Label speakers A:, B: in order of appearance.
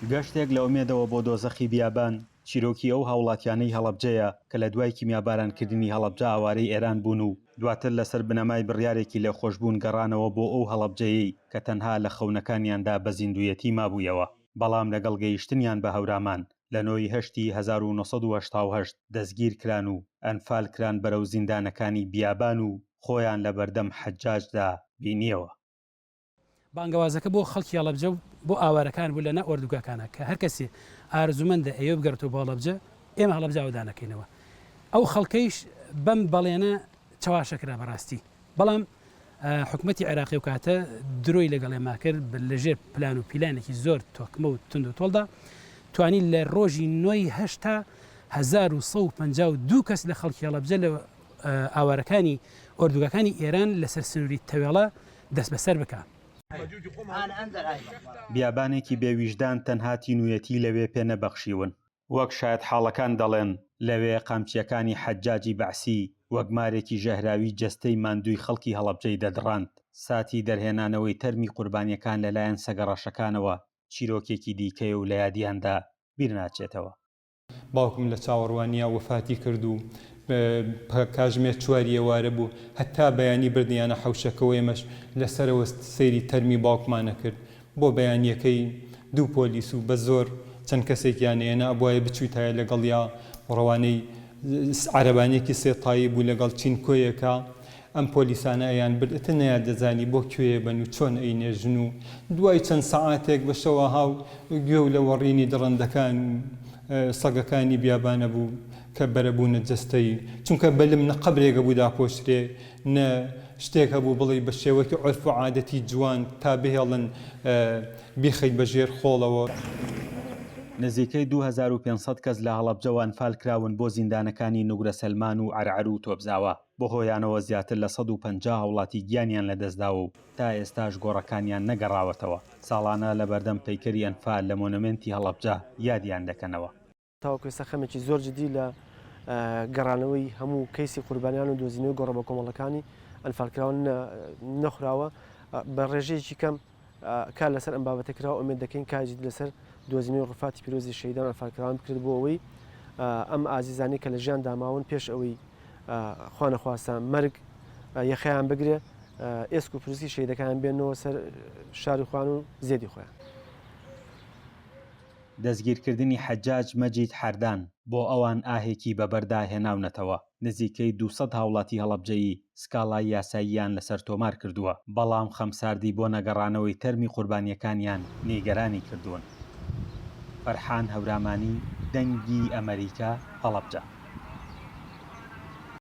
A: گەشتێک لە ئومێدەوە بۆ دۆزەخی بیابان، چیرۆکی ئەو هاوڵاتیانەی هەڵەبجەیە کە لە دوای کیمیابارانکردنی هەڵەبجە ئاوارەی ئێران بوون و دواتر لەسەر بنەمای بڕیارێکی لێخۆشبوون گەڕانەوە بۆ ئەو هەڵەبجەیەی کە تەنها لە خەونەکانیاندا بە زیندوویەتی مابوویەوە، بەڵام لەگەڵ گەیشتنیان بە هەورامان لە نۆ ی هەشتی 1988 دەستگیرکران و ئەنفالکران بەرەو زیندانەکانی بیابان و خۆیان لەبەردەم حەجاجدا بینیەوە.
B: بانگەوازەکە بۆ خەڵکی هەڵەبجە و بۆ ئاوارەکان بوو لە نا ئۆردوگاکانە کە هەر کەسێ ئارزومەندە ئەیەوێ بگەڕێتەوە بۆ هەڵەبجە ئێمە هەڵەبجە ئاوەدان ئەکەینەوە. ئەو خەڵکەیش بەم بەڵێنە چەواشە کرا بەڕاستی. بەڵام حکومەتی عێراقی ئەو کاتە درۆی لەگەڵ ئێمە کرد لە ژێر پلان و پیلانێکی زۆر تۆکمە و توند و تۆڵدا توانی لە ڕۆژی نۆی هەشتا 1152 کەس لە خەڵکی هەڵەبجە لە ئاوارەکانی ئۆردوگاکانی ئێران لەسەر سنووری تەوێڵە دەستبەسەر بکا.
A: بیابانێکی بێ ویژدان تەنها تینویەتی لەوێ پێ نەبەخشیون. وەک شایەتحاڵەکان دەڵێن لەوێ قامچیەکانی حەجاجی بەعسی وەک مارێکی ژەهراوی جەستەی ماندووی خەڵکی هەڵەبجەی دەدڕاند. ساتی دەرهێنانەوەی تەرمی قوربانیەکان لەلایەن سەگە ڕەشەکانەوە چیرۆکێکی دیکەیە و لە یادیاندا بیرناچێتەوە.
C: باوکم لە چاوەڕوانیا وەفاتی کرد و کاژمێر چواری ئێوارە بوو، هەتا بەیانی بردیانە حەوشەکەوە ئێمەش لە سەرەوە سەیری تەرمی باوکمان ئەکرد، بۆ بەیانیەکەی دوو پۆلیس و بە زۆر چەند کەسێکیان ئێنا ئەبوایە بچویتایە لەگەڵیا ڕەوانەی عەرەبانیەکی سێ تایی بوو لەگەڵ چینکۆیەکا ئەم پۆلیسانە ئەیان برد ئیتر نەیان دەزانی بۆ کوێیە بەن و چۆن ئەینێژن و دوای چەند سەعاتێک بە شەوەها و گوێ و لەوەڕینی دڕندەکان و سەگەکانی بیابانە بوو کە بەرەبوونە جەستەی چونکە بەلم نە قەبرێک هەبوو داپۆشرێ نە شتێک هەبوو بڵێی بە شێوەکی عورف و عادەتی جوان تا بهێڵن بیخەیت بە ژێر خۆڵەوە.
A: نزیکەی 2500 کەس لە هەڵەبجەوە ئەنفالکراون بۆ زیندانەکانی نوگرە سەلمان و عەرعەر و تۆپزاوا. بەهۆیانەوە زیاتر لە 150 هاوڵاتی گیانیان لەدەستداوە و تا ئێستاش گۆڕەکانیان نەگەڕاوەتەوە، ساڵانە لەبەردەم پەیکەری ئەنفال لە مۆنۆمێنتی هەڵەبجە یادیان دەکەنەوە.
D: تاوەکو ئێستا خەمێکی زۆر جدی لە گەڕانەوەی هەموو کەیسی قوربانیان و دۆزینەوەی گۆڕە بەکۆمەڵەکانی ئەنفالکراوان نەخراوە، بە ڕێژەیەکی کەم کار لەسەر ئەم بابەتە کراوە، ئومێد دەکەین کاری جدی لەسەر دۆزینەوەی ڕوفاتی پیرۆزی شەهیدان و ئەنفالکراوان بکرێت بۆ ئەوەی ئەم ئازیزانەی کە لە ژیاندا ماون پێش ئەوەی خوانەخواستە مەرگ یەخەیان بگرێ ئێسک و پروسکی شەهیدەکانیان بێنەوە سەر شاری خۆیان و زێدی خۆیان.
A: دەستگیرکردنی حەجاج مەجید حەردان بۆ ئەوان ئاهێکی بەبەردا هێناونەتەوە، نزیکەی 200 هاوڵاتی هەڵەبجەیی سکاڵای یاساییان لەسەر تۆمار کردووە، بەڵام خەمساردی بۆ نەگەڕانەوەی تەرمی قوربانییەکانیان نیگەرانی کردوون. فەرحان هەورامانی، دەنگی ئەمەریکا، هەڵەبجە.